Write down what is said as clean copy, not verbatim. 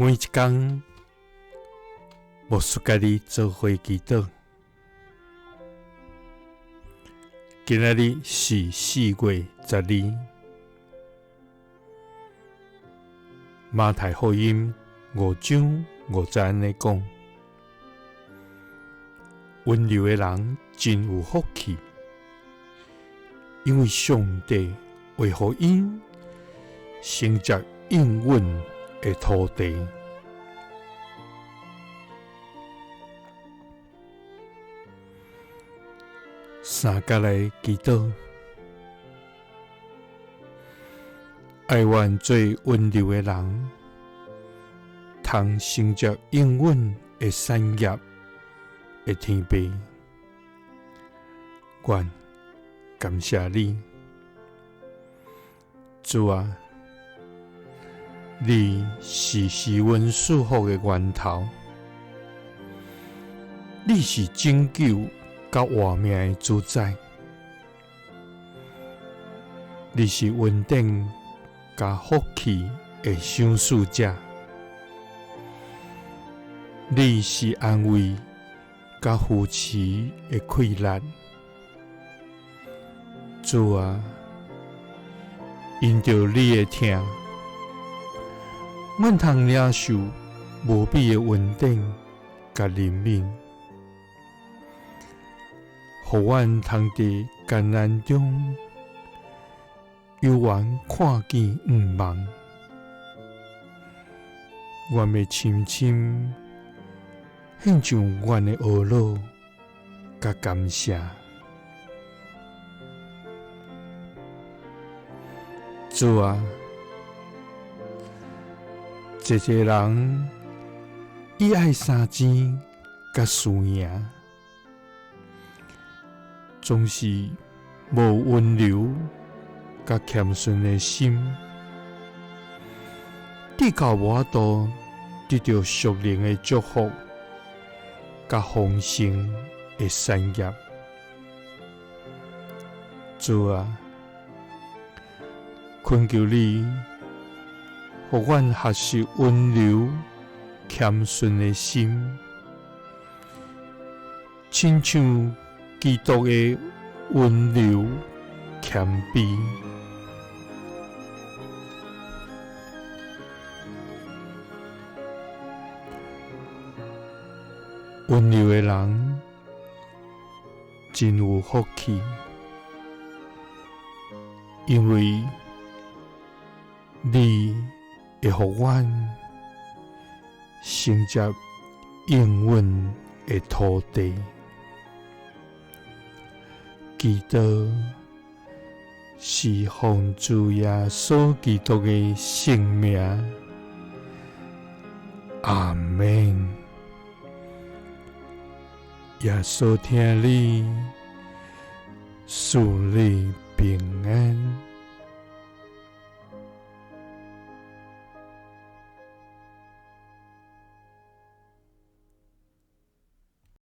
每一工，牧師佮你做伙祈禱。今仔日是4月12，馬太福音5章5節按呢講：溫柔的人真有福氣，因為上帝會予𪜶承接應允的土地。三佮來祈禱，哀願做溫柔的人，通承接應允的產業的天父，願感謝你，主啊，你是賜阮祝福的源頭，你是拯救佮活命的主宰，你是恩典佮福氣的賞賜者，你是安慰佮扶持的氣力。主啊，因著你的疼，阮通領受無比的恩典佮憐憫，予阮通佇艱難中猶原看見向望。阮欲深深獻上阮的懊惱佮感謝。主啊，濟濟人伊愛相爭佮輸贏，總是無溫柔佮謙遜的心，直到無法度得著屬靈的祝福佮豐盛的產業。主啊，懇求你，予阮學習溫柔謙遜的心，親像基督的溫柔謙卑。溫柔的人真有福氣，因為你會予阮承接應允的土地。祈禱是奉主耶穌基督的聖名，阿們。耶穌疼你，賜你平安。